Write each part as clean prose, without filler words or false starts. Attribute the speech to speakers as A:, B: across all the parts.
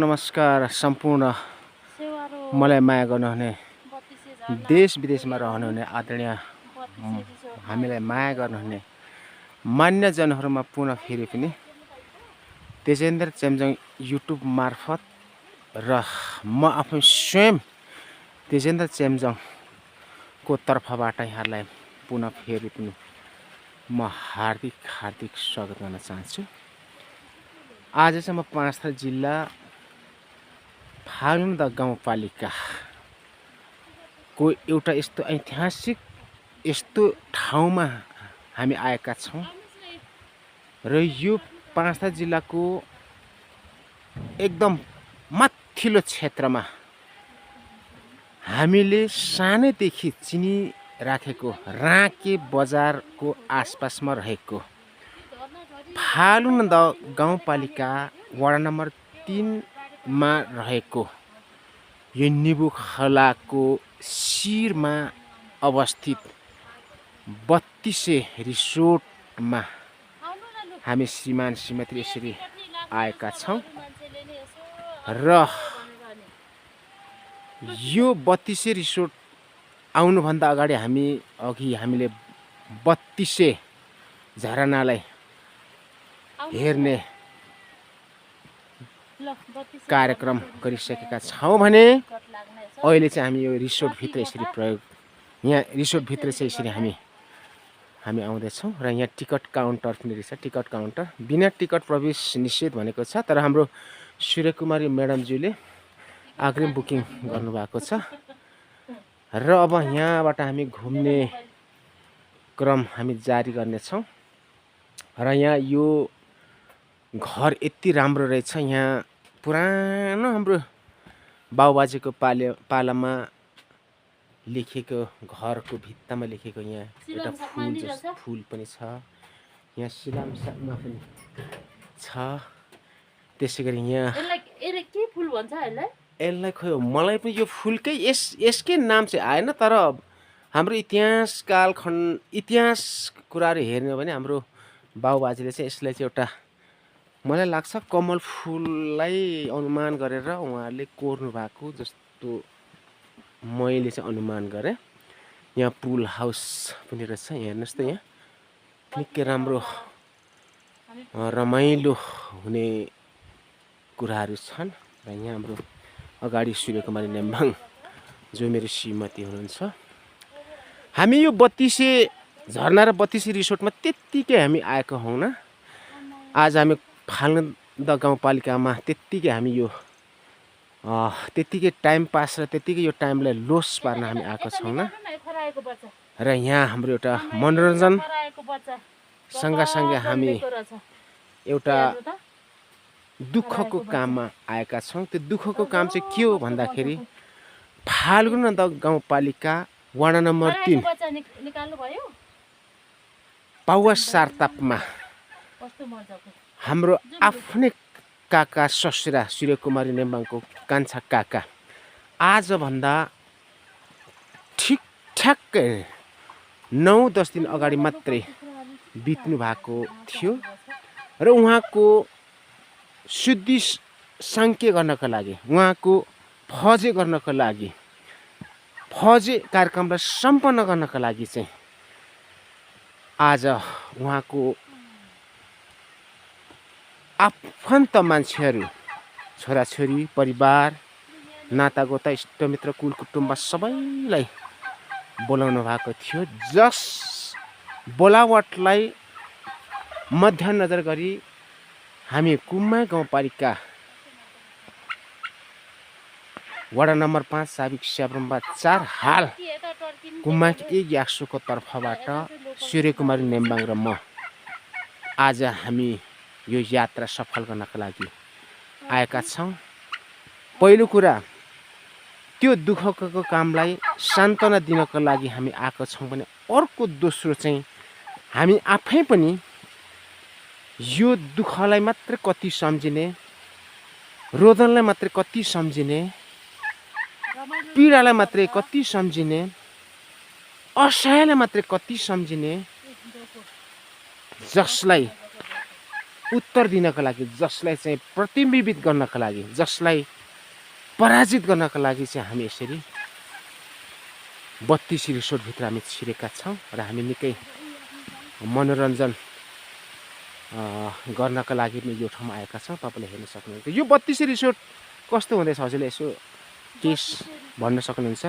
A: नमस्कार सम्पूर्ण मलाई माया गर्नुहुने देश विदेशमा रहनुहुने आदरणीय हामीलाई माया गर्नुहुने मान्यजनहरूमा पुनः फेरि पनि तेजेन्द्र चेम्जोङ युट्युब मार्फत र म आफै स्वयं तेजेन्द्र चेम्जोङको तर्फबाट यहाँलाई पुनः फेरि पनि म हार्दिक स्वागत गर्न चाहन्छु। आज चाहिँ म पाँचथर जिल्ला फालुङदा गाउँपालिकाको एउटा यस्तो ऐतिहासिक यस्तो ठाउँमा हामी आएका छौँ र यो पाँचथर जिल्लाको एकदम माथिल्लो क्षेत्रमा हामीले सानैदेखि चिनिराखेको राँके बजारको आसपासमा रहेको फालुङदा गाउँपालिका वडा नम्बर 3 मा रहेको यो निबु खोलाको शिरमा अवस्थित 32 रिसोर्टमा हामी श्रीमान श्रीमती यसरी आएका छौँ र यो 32 रिसोर्ट आउनुभन्दा अगाडि हामीले 32 झरनालाई हेर्ने कार्यक्रम गरिसकेका छौँ भने अहिले चाहिँ हामी यो रिसोर्टभित्र यसरी यहाँ रिसोर्टभित्र चाहिँ यसरी हामी आउँदैछौँ र यहाँ टिकट काउन्टर पनि रहेछ। टिकट काउन्टर बिना टिकट प्रवेश निषेध भनेको छ, तर हाम्रो सूर्यकुमारी म्याडमज्यूले अग्रिम बुकिङ गर्नुभएको छ र अब यहाँबाट हामी घुम्ने क्रम हामी जारी गर्नेछौँ। र यहाँ यो घर यति राम्रो रहेछ। यहाँ पुरानो हाम्रो बाबुबाजेको पालामा लेखेको घरको भित्तामा लेखेको यहाँ एउटा फुल पनि छ। यहाँ शिलालेखमा पनि छ। त्यसै गरी यहाँ
B: के फुल भन्छ
A: यसलाई खोइ मलाई पनि यो फुलकै यसकै नाम चाहिँ आएन, तर हाम्रो इतिहास कुराहरू हेर्ने हो भने हाम्रो बाबुबाजेले चाहिँ यसलाई चाहिँ एउटा मलाई लाग्छ कमल फुललाई अनुमान गरेर उहाँहरूले कोर्नु भएको जस्तो मैले चाहिँ अनुमान गरेँ। यहाँ पुल हाउस पनि रहेछ। हेर्नुहोस् त यहाँ निकै राम्रो रमाइलो हुने कुराहरू छन्। र यहाँ हाम्रो अगाडि सूर्यकुमारी नेम्बाङ जो मेरो श्रीमती हुनुहुन्छ। हामी यो 32 झरना र 32 रिसोर्टमा त्यत्तिकै हामी आएको हौँ न। आज हामी फालुङदा गाउँपालिकामा त्यत्तिकै हामी यो त्यत्तिकै टाइम पास र त्यत्तिकै यो टाइमलाई लोस पार्न हामी आएको छौँ न। र यहाँ हाम्रो एउटा मनोरञ्जन सँगसँगै हामी एउटा दुःखको काममा आएका छौँ। त्यो दुःखको काम चाहिँ के हो भन्दाखेरि फालुङदा गाउँपालिका वडा नम्बर 3 पाउवा सारतापमा हाम्रो आफ्नै काका ससुरा सूर्यकुमारी नेम्बाङको कान्छा काका आजभन्दा ठिकठ्याक्कै 9-10 दिन अगाडि मात्रै बित्नु भएको थियो र उहाँको शुद्धि साङ्के गर्नको लागि, उहाँको फजे गर्नको लागि, फजे कार्यक्रमलाई सम्पन्न गर्नको लागि चाहिँ आज उहाँको आफन्त मान्छेहरू, छोराछोरी, परिवार, नातागोता, इष्टमित्र, कुल कुटुम्ब सबैलाई बोलाउनु भएको थियो। जस बोलावटलाई मध्यनजर गरी हामी कुम्मा गाउँपालिका वडा नम्बर 5 साबिक स्याब्रम्बा 4 हाल कुम्मा याक्सुको तर्फबाट सूर्यकुमारी नेम्बाङ र म आज हामी यो यात्रा सफल गर्नका लागि आएका छौँ। पहिलो कुरा त्यो दुःखको कामलाई सान्त्वना दिनको लागि हामी आएको छौँ भने अर्को दोस्रो चाहिँ हामी आफै पनि यो दुःखलाई मात्र कति सम्झिने, रोदनलाई मात्र कति सम्झिने, पीडालाई मात्रै कति सम्झिने, असहायलाई मात्रै कति सम्झिने, जसलाई उत्तर दिनको लागि, जसलाई चाहिँ प्रतिबिम्बित गर्नको लागि, जसलाई पराजित गर्नको लागि चाहिँ हामी यसरी 32 रिसोर्टभित्र हामी छिरेका छौँ र हामी निकै मनोरञ्जन गर्नका लागि पनि यो ठाउँमा आएका छौँ। तपाईँले हेर्न सक्नुहुन्छ यो 32 रिसोर्ट कस्तो हुँदैछ हजुरले यसो केस भन्न सक्नुहुन्छ?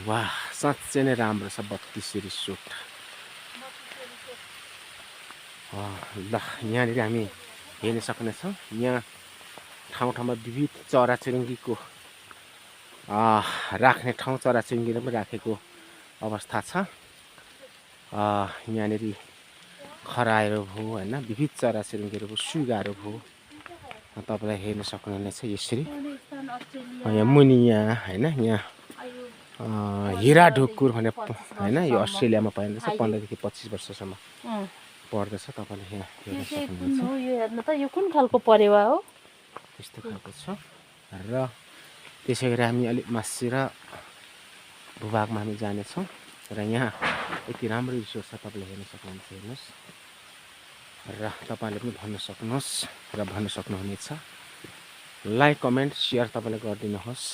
A: वाह, साँच्चै नै राम्रो छ 32 रिसोर्ट। ल यहाँनिर हामी हेर्न सक्नेछौँ, यहाँ ठाउँ ठाउँमा विविध चराचुरुङ्गीको राख्ने ठाउँ, चराचुरुङ्गीले पनि राखेको अवस्था छ। यहाँनिर खरायोहरू भयो होइन, विविध चराचुरुङ्गीहरू भयो, सुगाहरू भयो, तपाईँलाई हेर्न सक्नुहुनेछ यसरी। यहाँ मुनिया होइन, यहाँ हिरा ढुकुर भने होइन, यो अस्ट्रेलियामा पाइँदछ, 15 देखि 25 वर्षसम्म पर्दछ। तपाईँले यहाँ हेर्न सक्नुहुन्छ
B: यो कुन खालको परेवा हो,
A: त्यस्तो खालको छ। र त्यसै गरी हामी अलिक मासिएर भूभागमा हामी जानेछौँ र यहाँ यति राम्रो रिसोर्ट छ, तपाईँले हेर्न सक्नुहुन्छ। हेर्नुहोस् र तपाईँले पनि भन्न सक्नुहोस् र भन्न सक्नुहुनेछ। लाइक कमेन्ट सेयर तपाईँले गरिदिनुहोस्।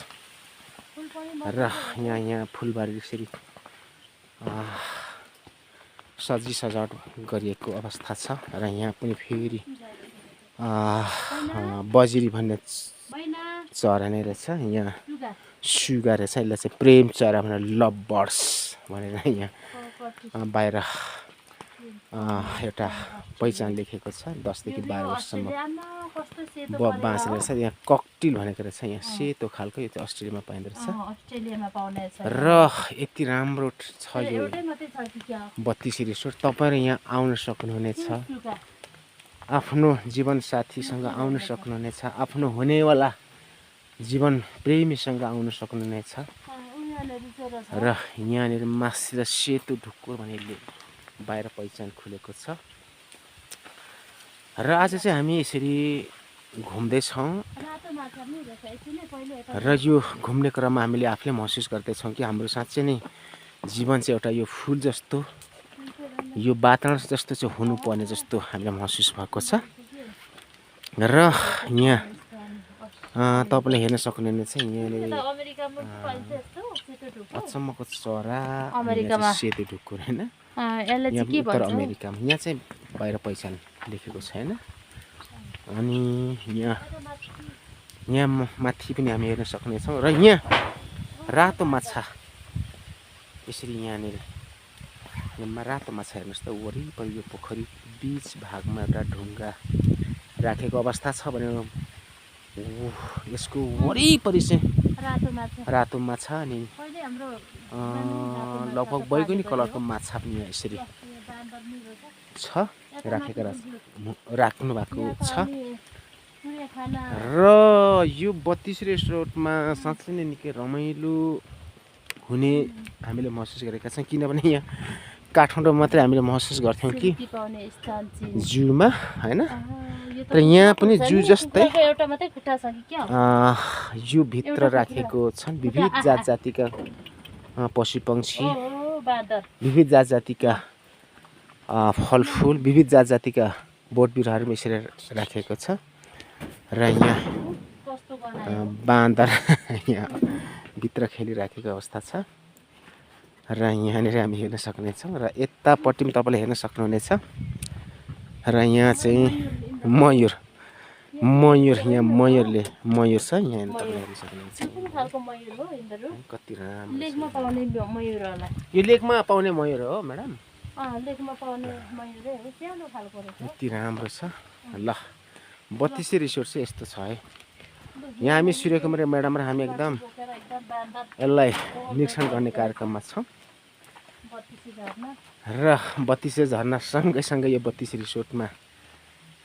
A: र यहाँ फुलबारी यसरी सजी सजावट गरिएको अवस्था छ। र यहाँ पनि फेरि बजिरी भन्ने चरा नै रहेछ, यहाँ सुगा रहेछ, यसलाई चाहिँ प्रेम चरा भनेर लभ बर्ड्स भनेर यहाँ बाहिर एउटा पहिचान लेखेको छ। 10 देखि 12 वर्षसम्म बाँच्ने रहेछ। यहाँ ककटिल भनेको रहेछ, यहाँ सेतो खालको, यो चाहिँ अस्ट्रेलियामा पाइँदो रहेछ। र यति राम्रो छ यो 32 रिसोर्ट। तपाईँहरू यहाँ आउन सक्नुहुनेछ, आफ्नो जीवनसाथीसँग आउन सक्नुहुनेछ, आफ्नो हुनेवाला जीवन प्रेमीसँग आउन सक्नुहुनेछ। र यहाँनिर मासिएर सेतो ढुकुर भनेर बाहिर पहिचान खुलेको छ। र आज चाहिँ हामी यसरी घुम्दैछौँ र यो घुम्ने क्रममा हामीले आफूले महसुस गर्दैछौँ कि हाम्रो साँच्चै नै जीवन चाहिँ एउटा यो फुल जस्तो, यो वातावरण जस्तो चाहिँ हुनुपर्ने जस्तो हामीलाई महसुस भएको छ। र यहाँ तपाईँले हेर्न सक्नुहुनेछ, यहाँनिर अचम्मको चरा सेतो ढुकुर होइन, उत्तर अमेरिकामा। यहाँ चाहिँ बाहिर पहिचान लेखेको छैन। अनि यहाँ माथि पनि हामी हेर्न सक्नेछौँ। र यहाँ रातो माछा यसरी यहाँनिर रातो माछा हेर्नुहोस् त, वरिपरि यो पोखरी बिच भागमा एउटा ढुङ्गा राखेको अवस्था छ भने यसको वरिपरि चाहिँ रातो माछा अनि लगभग बैगुनी कलरको माछा पनि यहाँ यसरी छ, राख्नु भएको छ। र यो 32 रिसोर्टमा साँच्चै नै निकै रमाइलो हुने हामीले महसुस गरेका छौँ। किनभने यहाँ काठमाडौँ मात्रै हामीले महसुस गर्थ्यौँ कि जूमा होइन, तर यहाँ पनि जू जस्तै यो भित्र राखेको छन् विविध जात जातिका पशु पक्षी, विविध जात जातिका फलफुल, विविध जात जातिका बोट बिरुवाहरू यसरी राखेको छ। र यहाँ बाँदर यहाँ भित्र खेलिराखेको अवस्था छ। र यहाँनिर हामी हेर्न सक्नेछौँ। र यतापट्टि पनि तपाईँले हेर्न सक्नुहुनेछ। र यहाँ चाहिँ मयूर यहाँ मयूर छ, यहाँ तपाईँले हेर्न सक्नुहुन्छ। कति राम्रो, यो लेकमा पाउने मयूर हो म्याडम? यति राम्रो छ। ल 32 रिसोर्ट चाहिँ यस्तो छ है। यहाँ हामी सूर्यकुमारी म्याडम र हामी एकदम यसलाई निरीक्षण गर्ने कार्यक्रममा छौँ। र 32 झरना सँगै यो 32 रिसोर्टमा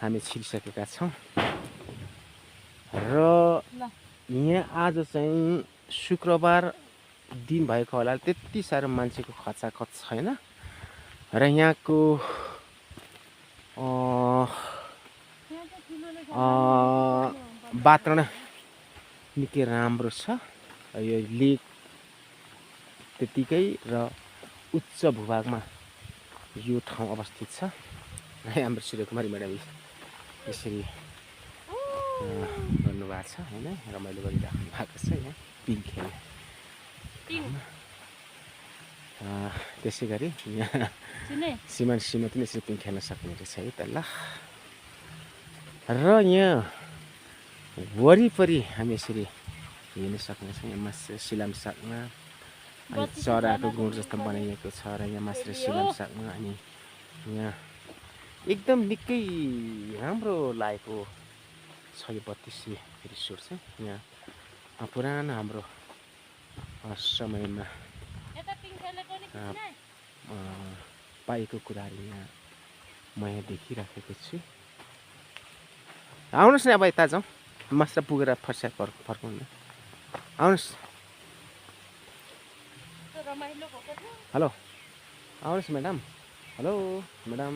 A: हामी छिरिसकेका छौँ। र यहाँ आज चाहिँ शुक्रबार दिन भएको होला, त्यति साह्रो मान्छेको खचाखच छैन। र यहाँको वातावरण निकै राम्रो छ। यो लेक त्यतिकै र उच्च भूभागमा यो ठाउँ अवस्थित छ र हाम्रो सूर्यकुमारी म्याडम यसरी गर्नुभएको छ होइन, रमाइलो गरिराख्नु भएको छ यहाँ पिङ खेल्ने। त्यसै गरी यहाँ सिमा पनि यसरी पिङ खेल्न सक्ने रहेछ है त ल। र यहाँ वरिपरि हामी यसरी हेर्न सक्नेछौँ। यहाँ मात्र सिलाम सागमा अनि चराको गुण जस्तो बनाइएको छ र यहाँ मात्र सिलाम सागमा। अनि यहाँ एकदम निकै राम्रो लागेको छ यो 32 रिसोर्ट चाहिँ। यहाँ पुरानो हाम्रो समयमा पाएको कुराहरू यहाँ म यहाँ देखिराखेको छु। आउनुहोस् न अब यता जाउँ, मास्टर पुगेर फर्स्याट फर्काउनु। आउनुहोस्, हेलो आउनुहोस् म्याडम। हेलो म्याडम,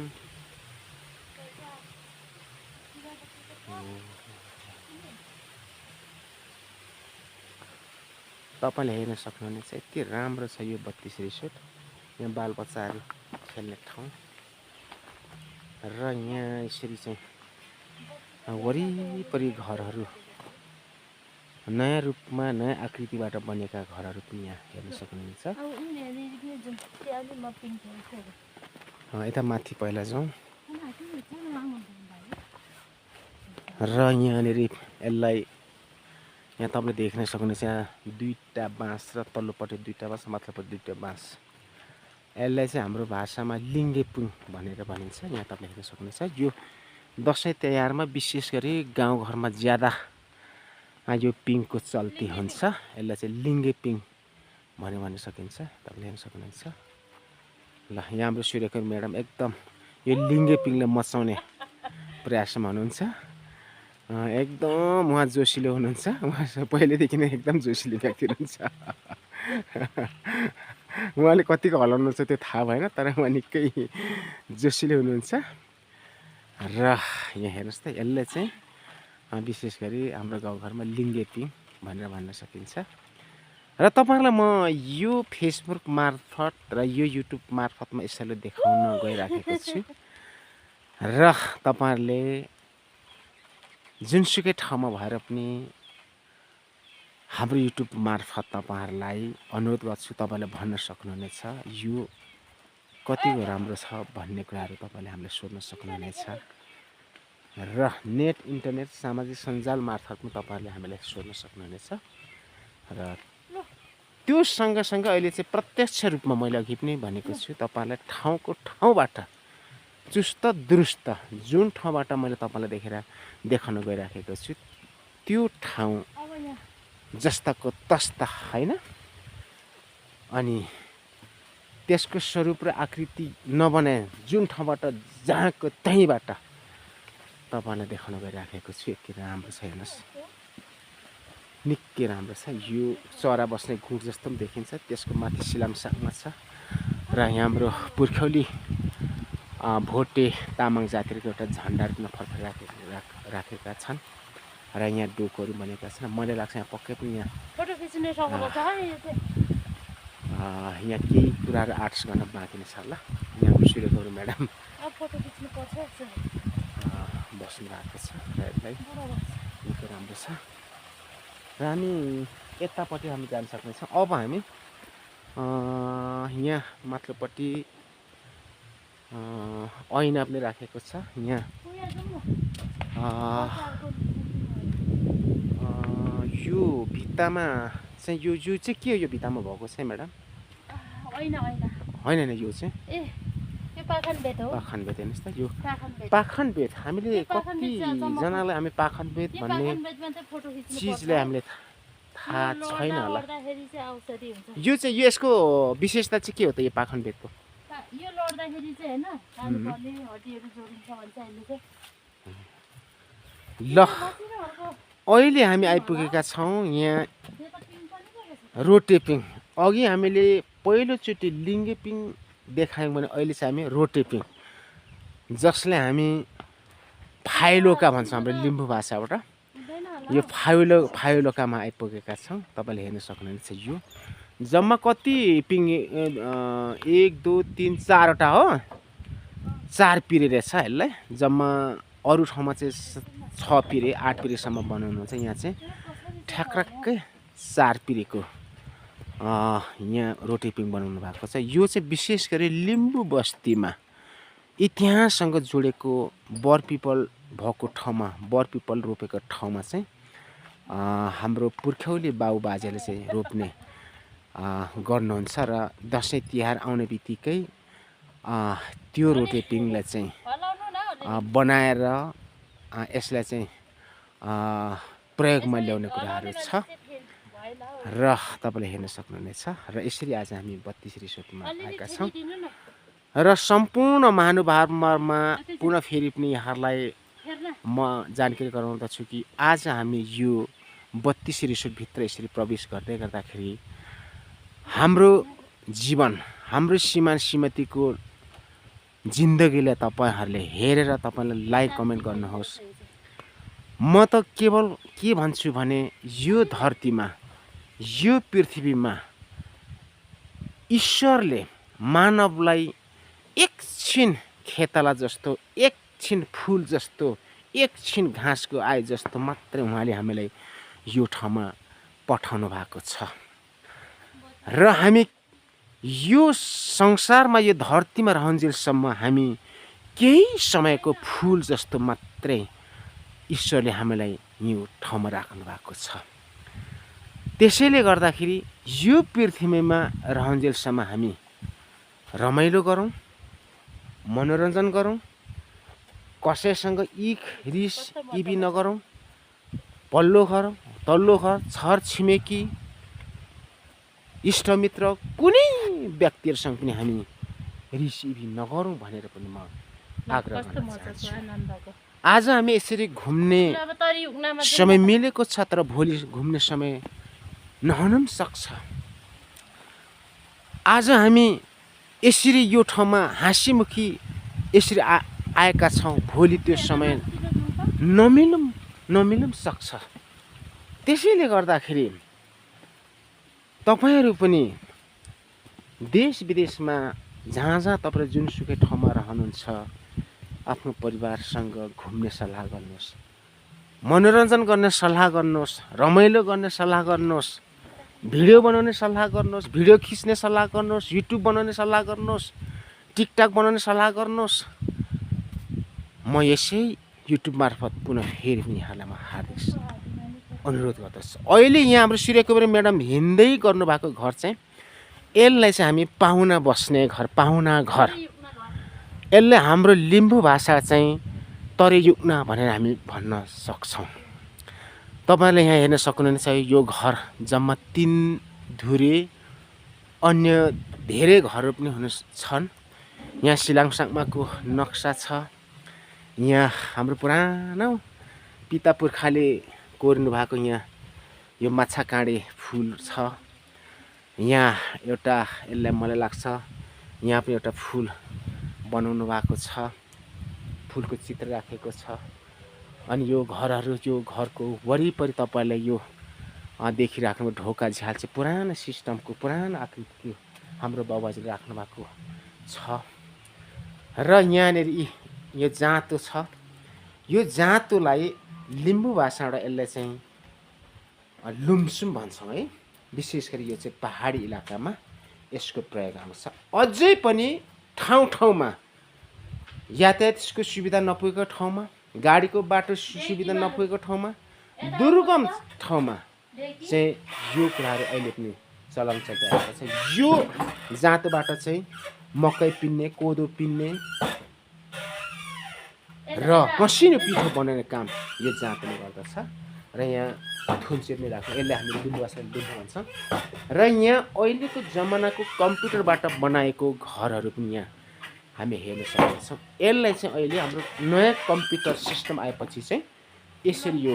A: तपाईँले हेर्न सक्नुहुनेछ यति राम्रो छ यो 32 रिसोर्ट। यहाँ बालबच्चाहरू खेल्ने ठाउँ र यहाँ यसरी चाहिँ वरिपरि घरहरू नयाँ रूपमा नयाँ आकृतिबाट बनेका घरहरू पनि यहाँ हेर्न सक्नुहुन्छ। यता माथि पहिला जाउँ र यहाँनिर यसलाई यहाँ तपाईँले देख्न सक्नुहुन्छ। यहाँ दुईटा बाँस र तल्लोपट्टि दुईटा बाँस, माथिल्लोपट्टि दुईटा बाँस। यसलाई चाहिँ हाम्रो भाषामा लिङ्गेपुङ भनेर भनिन्छ। यहाँ तपाईँले हेर्न सक्नुहुन्छ। यो दसैँ तिहारमा विशेष गरी गाउँघरमा ज्यादा यो पिङको चल्ती हुन्छ। यसलाई चाहिँ लिङ्गेपिङ भन्न सकिन्छ। तपाईँले हेर्न सक्नुहुन्छ। ल यहाँ हाम्रो सूर्यकुमारी म्याडम एकदम यो लिङ्गेपिङले मचाउने प्रयासमा हुनुहुन्छ। एकदम उहाँ जोसिलो हुनुहुन्छ। उहाँ पहिलेदेखि नै एकदम जोसिलो व्यक्ति हुनुहुन्छ। उहाँले कतिको हल्लाउनुहुन्छ त्यो थाहा भएन, तर उहाँ निकै जोसिलो हुनुहुन्छ। र यहाँ हेर्नुहोस् त, यसले चाहिँ विशेष गरी हाम्रो गाउँघरमा लिङ्गेपिङ भनेर भन्न सकिन्छ। र तपाईँहरूलाई म यो फेसबुक मार्फत र यो युट्युब मार्फतमा यसैले देखाउन गइराखेको छु। र तपाईँहरूले जुनसुकै ठाउँमा भएर पनि हाम्रो युट्युब मार्फत तपाईँहरूलाई अनुरोध गर्छु, तपाईँले भन्न सक्नुहुनेछ यो कतिको राम्रो छ भन्ने कुराहरू तपाईँले हामीलाई सोध्न सक्नुहुनेछ। र नेट इन्टरनेट सामाजिक सञ्जाल मार्फत पनि तपाईँहरूले हामीलाई सोध्न सक्नुहुनेछ। र त्यो सँगसँगै अहिले चाहिँ प्रत्यक्ष रूपमा मैले अघि पनि भनेको छु, तपाईँहरूलाई ठाउँको ठाउँबाट चुस्त दुरुस्त जुन ठाउँबाट मैले तपाईँलाई देखाउन गइराखेको छु त्यो ठाउँ जस्ताको तस्ता होइन। अनि त्यसको स्वरूप र आकृति नबनाए जुन ठाउँबाट जहाँको त्यहीँबाट तपाईँलाई देखाउन गइराखेको छु। यति राम्रो छ, हेर्नुहोस् निकै राम्रो छ। यो चरा बस्ने गुड जस्तो पनि देखिन्छ। त्यसको माथि सिलाम सागमा छ। र यहाँ हाम्रो पुर्ख्यौली भोटे तामाङ जातिको एउटा झन्डाहरू पनि फर्काइराखेका छन्। र यहाँ डोकोहरू बनेका छन्। मलाई लाग्छ यहाँ पक्कै पनि यहाँ केही कुराहरू आर्ट्स गर्न बाँकी नै छ ल। यहाँ सूर्यकुमारी म्याडम बस्नु भएको छ र यसलाई निकै राम्रो छ। र हामी यतापट्टि हामी जान सक्नेछौँ। अब हामी यहाँ माथिल्लोपट्टि ऐना पनि राखेको छ। यहाँ यो भित्तामा चाहिँ यो चाहिँ के हो? यो भित्तामा भएको चाहिँ म्याडम होइन यो चाहिँ पाखन बेत हेर्नुहोस् त। यो पाखन बेत हामीले कतिजनालाई हामी पाखन बेत भन्ने चिजलाई हामीले थाहा छैन होला। यो चाहिँ यसको विशेषता चाहिँ के हो त? यो पाखन बेतको
B: यो लड्दाखेरि चाहिँ हैन कान पर्ने हड्डीहरु जोडिन्छ भन्छ अहिले चाहिँ।
A: ल अहिले हामी आइपुगेका छौँ यहाँ रोटेपिङ। अघि हामीले पहिलोचोटि लिङ्गेपिङ देखायौँ भने अहिले चाहिँ हामी रोटेपिङ, जसलाई हामी फाइलोका भन्छौँ हाम्रो लिम्बू भाषाबाट। यो फाइलोकामा आइपुगेका छौँ। तपाईँले हेर्न सक्नुहुन्छ। यो जम्मा कति पिङ 1 2 3 4वटा हो। 4 पिरे रहेछ यसलाई। जम्मा अरू ठाउँमा चाहिँ 6 पिरे 8 पिरेसम्म बनाउनु हुन्छ, यहाँ चाहिँ ठ्याक्कै 4 पिरेको यहाँ रोटेपिङ बनाउनु भएको छ। यो चाहिँ विशेष गरी लिम्बू बस्तीमा इतिहाससँग जोडेको बरपिपल भएको ठाउँमा, बरपिपल रोपेको ठाउँमा चाहिँ हाम्रो पुर्ख्यौली बाबुबाजेले चाहिँ रोप्ने गर्नुहुन्छ र दसैँ तिहार आउने बित्तिकै त्यो रोटेपिङलाई चाहिँ बनाएर यसलाई चाहिँ प्रयोगमा ल्याउने कुराहरू छ र तपाईँले हेर्न सक्नुहुनेछ। र यसरी आज हामी 32 रिसोर्टमा आएका छौँ र सम्पूर्ण महानुभावमा पुनः फेरि पनि यहाँहरूलाई म जानकारी गराउँदछु कि आज हामी यो 32 रिसोर्टभित्र यसरी प्रवेश गर्दै गर्दाखेरि हाम्रो जीवन, हाम्रो श्रीमान श्रीमतीको जिन्दगीलाई तपाईँहरूले हेरेर तपाईँले लाइक कमेन्ट गर्नुहोस्। म त केवल के भन्छु भने यो धरतीमा, यो पृथ्वीमा ईश्वरले मानवलाई एकछिन खेतला जस्तो, एकछिन फुल जस्तो, एकछिन घाँसको आए जस्तो मात्रै उहाँले हामीलाई यो ठाउँमा पठाउनु भएको छ र हामी यो संसारमा, यो धरतीमा रहन्जेलसम्म हामी केही समयको फुल जस्तो मात्रै ईश्वरले हामीलाई यो ठाउँमा राख्नु भएको छ। त्यसैले गर्दाखेरि यो पृथ्वीमा रहन्जेलसम्म हामी रमाइलो गरौँ, मनोरञ्जन गरौँ, कसैसँग इख रिस इबी नगरौँ। पल्लो घर, तल्लो घर, छर छिमेकी, इष्टमित्र कुनै व्यक्तिहरूसँग पनि हामी रिस इबी नगरौँ भनेर पनि म आग्रह गर्न चाहन्छु। आज हामी यसरी घुम्ने समय मिलेको छ, तर भोलि घुम्ने समय नहुन पनि सक्छ। आज हामी यसरी यो ठाउँमा हाँसीमुखी यसरी आएका छौँ, भोलि त्यो समय नमिल्न सक्छ। त्यसैले गर्दाखेरि तपाईँहरू पनि देश विदेशमा जहाँ जहाँ तपाईँ जुनसुकै ठाउँमा रहनुहुन्छ, आफ्नो परिवारसँग घुम्ने सल्लाह गर्नुहोस्, मनोरञ्जन गर्ने सल्लाह गर्नुहोस्, रमाइलो गर्ने सल्लाह गर्नुहोस्, भिडियो बनाउने सल्लाह गर्नुहोस्, भिडियो खिच्ने सल्लाह गर्नुहोस्, युट्युब बनाउने सल्लाह गर्नुहोस्, टिकटक बनाउने सल्लाह गर्नुहोस्। म यसै युट्युब मार्फत पुनः फेरि पनि यहाँलाई म हार्दिक अनुरोध गर्दछु। अहिले यहाँ हाम्रो सूर्यकुमारी म्याडम हिँड्दै गर्नुभएको घर चाहिँ, यसलाई चाहिँ हामी पाहुना बस्ने घर, पाहुना घर, यसलाई हाम्रो लिम्बू भाषा चाहिँ तरेयुक्ना भनेर हामी भन्न सक्छौँ। तपाईँले यहाँ हेर्न सक्नुहुनेछ, यो घर जम्मा 3 धुरे, अन्य धेरै घरहरू पनि छन्। यहाँ सिलाङसाङमाको नक्सा छ। यहाँ हाम्रो पुरानो पिता पुर्खाले कोर्नु भएको यहाँ यो माछा काँडे फुल छ। यहाँ एउटा यसलाई मलाई लाग्छ यहाँ पनि एउटा फुल बनाउनु भएको छ, फुलको चित्र राखेको छ। अनि यो घरहरू, यो घरको वरिपरि तपाईँलाई यो देखिराख्नु ढोका झ्याल चाहिँ पुरानो सिस्टमको, पुरानो आकृतिको हाम्रो बाबाजीले राख्नु भएको छ। र यहाँनिर यो जाँतो छ। यो जाँतोलाई लिम्बू भाषाबाट यसलाई चाहिँ लुम्सुम भन्छौँ है। विशेष गरी यो चाहिँ पहाडी इलाकामा यसको प्रयोग आउँछ। अझै पनि ठाउँ ठाउँमा यातायातको सुविधा नपुगेको ठाउँमा, गाडीको बाटो सुविधा नपुगेको ठाउँमा, दुर्गम ठाउँमा चाहिँ यो कुराहरू अहिले पनि चलन चलिरहेको छ। यो जाँतोबाट चाहिँ मकै पिन्ने, कोदो पिन्ने र मसिनो पिठो बनाउने काम यो जाँतोले गर्दछ। र यहाँ थुन्चेर्ने राख्छ, यसलाई हामी लिम्बू भाषाले लिम्बू भन्छौँ। र यहाँ अहिलेको जमानाको कम्प्युटरबाट बनाएको घरहरू पनि यहाँ हामी हेर्न सक्छौँ। यसलाई चाहिँ अहिले हाम्रो नयाँ कम्प्युटर सिस्टम आएपछि चाहिँ यसरी यो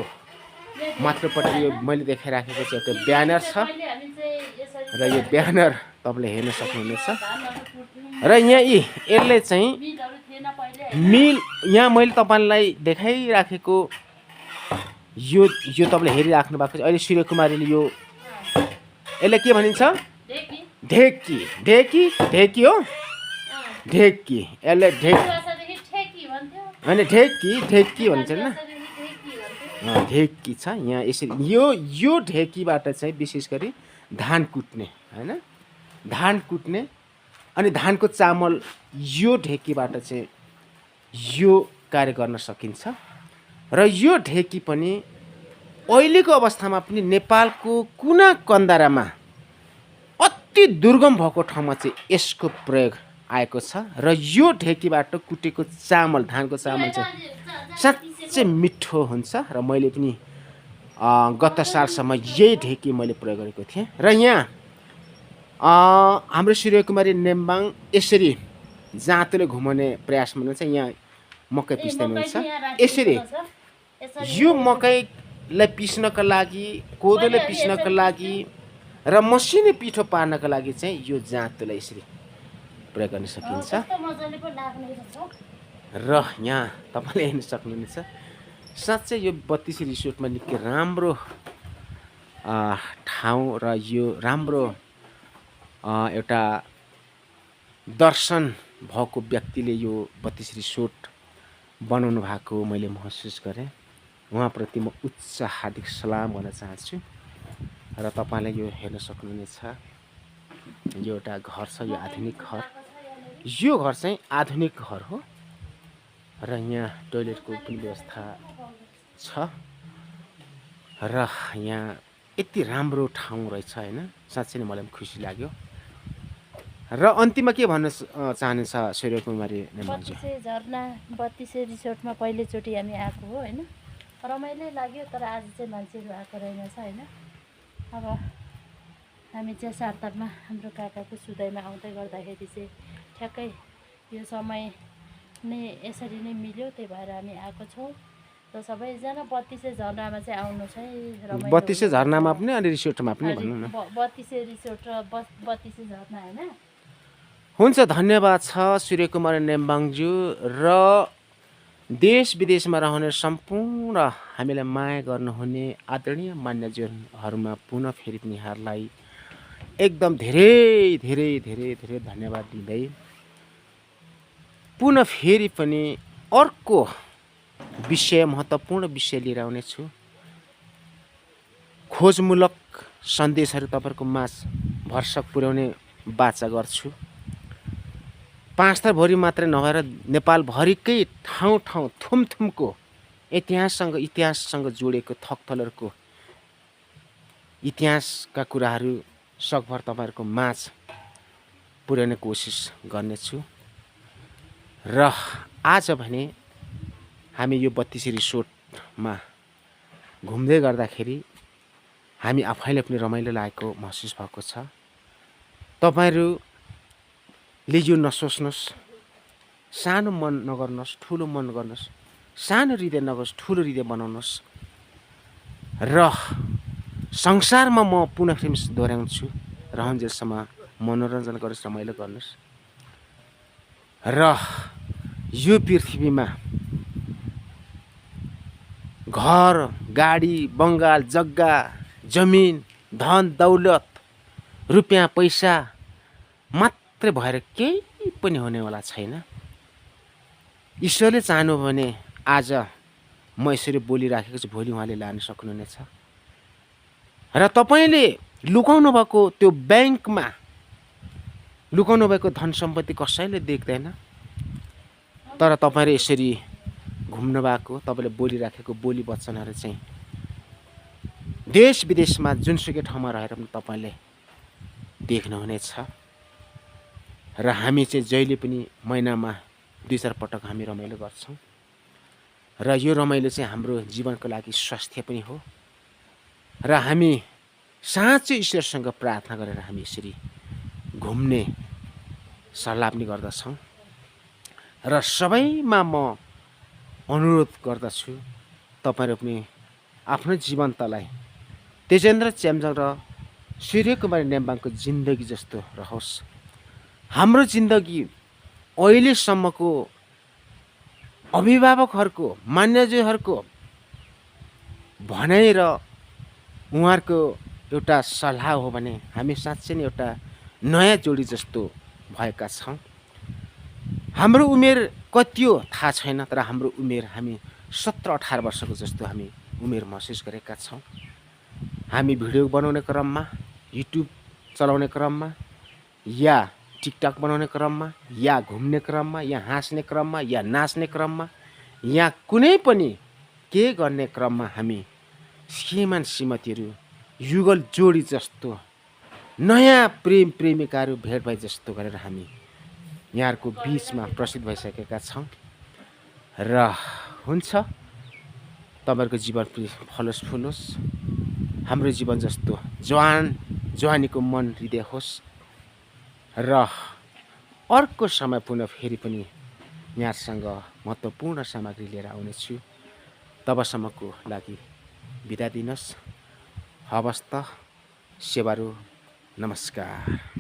A: माथिल्लोपट्टि यो मैले देखाइराखेको चाहिँ एउटा ब्यानर छ र यो ब्यानर तपाईँले हेर्न सक्नुहुनेछ। र यहाँ यसले चाहिँ मिल, यहाँ मैले तपाईँलाई देखाइराखेको यो तपाईँले हेरिराख्नु भएको छ। अहिले सूर्यकुमारीले यो यसलाई के भनिन्छ? ढेकी। ढेकी, ढेकी हो, ढेकी। यसले होइन ढेकी भन्छ होइन
B: यसरी नि ढेकी भन्छ।
A: ढेकी छ यहाँ यसरी यो ढेकीबाट चाहिँ विशेष गरी धान कुट्ने होइन धान कुट्ने अनि धानको चामल यो ढेकीबाट चाहिँ यो कार्य गर्न सकिन्छ र यो ढेकी पनि अहिलेको अवस्थामा पनि नेपालको कुना कन्दारामा अति दुर्गम भएको ठाउँमा चाहिँ यसको प्रयोग आएको छ र यो ढेकीबाट कुटेको चामल धानको चामल चाहिँ साँच्चै मिठो हुन्छ र मैले पनि गत सालसम्म यही ढेकी मैले प्रयोग गरेको थिएँ र यहाँ हाम्रो सूर्यकुमारी नेम्बाङ यसरी जाँतोले घुमाउने प्रयासमा हुनुहुन्छ यहाँ मकै पिस्दै हुनुहुन्छ यसरी यो मकैलाई पिस्नका लागि कोदोले पिस्नका लागि र मसिनो पिठो पार्नका लागि चाहिँ यो जाँतोलाई यसरी प्रयोग गर्न सकिन्छ र यहाँ तपाईँले हेर्न सक्नुहुनेछ साँच्चै यो 32 रिसोर्टमा निकै राम्रो ठाउँ र यो राम्रो एउटा दर्शन भएको व्यक्तिले यो 32 रिसोर्ट बनाउनु भएको मैले महसुस गरेँ उहाँप्रति म उच्च हार्दिक सलाम भन्न चाहन्छु र तपाईँले यो हेर्न सक्नुहुनेछ यो एउटा घर छ यो आधुनिक घर यो घर चाहिँ आधुनिक घर हो र यहाँ टोयलेटको पनि व्यवस्था छ र यहाँ यति राम्रो ठाउँ रहेछ होइन साँच्चै नै मलाई पनि खुसी लाग्यो र अन्तिममा के भन्न चाहनुहुन्छ सूर्यकुमारी नेम्बाङजी
B: 32 झरना 32 रिसोर्टमा पहिलोचोटि हामी आएको हो होइन रमाइलो लाग्यो तर आज चाहिँ मान्छेहरू आएको रहेनछ होइन अब हामी चाहिँ सार्तारमा हाम्रो काकाको सुधाइमा आउँदै गर्दाखेरि चाहिँ ठ्याक्कै यो समय नै यसरी नै मिल्यो त्यही भएर हामी आएको छौँ र सबैजना 32 झरनामा चाहिँ आउनु चाहिँ रमाइलो
A: 32 झरनामा पनि अनि रिसोर्टमा पनि भनौँ न
B: 32 रिसोर्ट र 32 झरना होइन
A: हुन्छ धन्यवाद छ सूर्यकुमारी नेम्बाङज्यू र देश विदेशमा रहने सम्पूर्ण हामीलाई माया गर्नुहुने आदरणीय मान्यजनहरूमा पुनः फेरि पनि यहाँहरूलाई एकदम धेरै धेरै धेरै धेरै धन्यवाद दिँदै पुनः फेरि पनि अर्को विषय महत्त्वपूर्ण विषय लिएर आउनेछु खोजमूलक सन्देशहरू तपाईँहरूको माझ भरसक पुर्याउने बाचा गर्छु 5 थरभरि मात्रै नभएर नेपालभरिकै ठाउँ ठाउँ थुमथुमको इतिहाससँग जोडेको थकथलहरूको इतिहासका कुराहरू सकभर तपाईँहरूको माझ पुर्याउने कोसिस गर्नेछु र आज भने हामी यो 32 रिसोर्टमा घुम्दै गर्दाखेरि हामी आफैले पनि रमाइलो लागेको महसुस भएको छ तपाईँहरूले यो नसोच्नुहोस् सानो मन नगर्नुहोस् ठुलो मन गर्नुहोस् सानो हृदय नगर्नुहोस् ठुलो हृदय बनाउनुहोस् र संसारमा म पुनः फेरि दोहोऱ्याउँछु रहन्जेलसम्म मनोरञ्जन गर्नुहोस् रमाइलो गर्नुहोस् र यो पृथ्वीमा घर गाडी बङ्गाल जग्गा जमिन धन दौलत रुपियाँ पैसा मात्रै भएर केही पनि हुनेवाला छैन ईश्वरले चाहनु भने आज म यसरी बोलिराखेको छु भोलि उहाँले लान सक्नुहुनेछ र तपाईँले लुकाउनु भएको त्यो ब्याङ्कमा लुकाउनु भएको धन सम्पत्ति कसैले देख्दैन तर तपाईँले यसरी घुम्नु भएको तपाईँले बोलिराखेको बोली वचनहरू चाहिँ देश विदेशमा जुनसुकै ठाउँमा रहेर पनि तपाईँले देख्नुहुनेछ र हामी चाहिँ जहिले पनि महिनामा 2-4 पटक हामी रमाइलो गर्छौँ र यो रमाइलो चाहिँ हाम्रो जीवनको लागि स्वास्थ्य पनि हो र हामी साँच्चै ईश्वरसँग प्रार्थना गरेर हामी यसरी घुम्ने सल्लाह पनि गर्दछौँ र सबैमा म अनुरोध गर्दछु तपाईँहरू पनि आफ्नो जीवन्तलाई तेजेन्द्र च्याम्जङ र सूर्यकुमारी नेम्बाङको जिन्दगी जस्तो रहोस् हाम्रो जिन्दगी अहिलेसम्मको अभिभावकहरूको मान्यजयहरूको भनाइ र उहाँहरूको एउटा सल्लाह हो भने हामी साँच्चै नै एउटा नयाँ जोडी जस्तो भएका छौँ हाम्रो उमेर कति हो थाहा छैन, तर हाम्रो उमेर हामी 17-18 वर्षको जस्तो हामी उमेर महसुस गरेका छौँ। हामी भिडियो बनाउने क्रममा, युट्युब चलाउने क्रममा, या टिकटक बनाउने क्रममा, या घुम्ने क्रममा, या हाँस्ने क्रममा, या नाच्ने क्रममा, या कुनै पनि के गर्ने क्रममा हामी श्रीमान श्रीमतीहरू युगल जोडी जस्तो, नयाँ प्रेम प्रेमिकाहरू भेट भए जस्तो गरेर हामी यहाँहरूको बिचमा प्रसिद्ध भइसकेका छौँ। र हुन्छ, तपाईँहरूको जीवन पनि फलोस् फुलोस्, हाम्रो जीवन जस्तो जवानीको मन हृदय होस्। र अर्को समय पुनः फेरि पनि यहाँसँग महत्त्वपूर्ण सामग्री लिएर आउनेछु। तबसम्मको लागि बिदा दिनुहोस्। हवस् त, सेवारु, नमस्कार।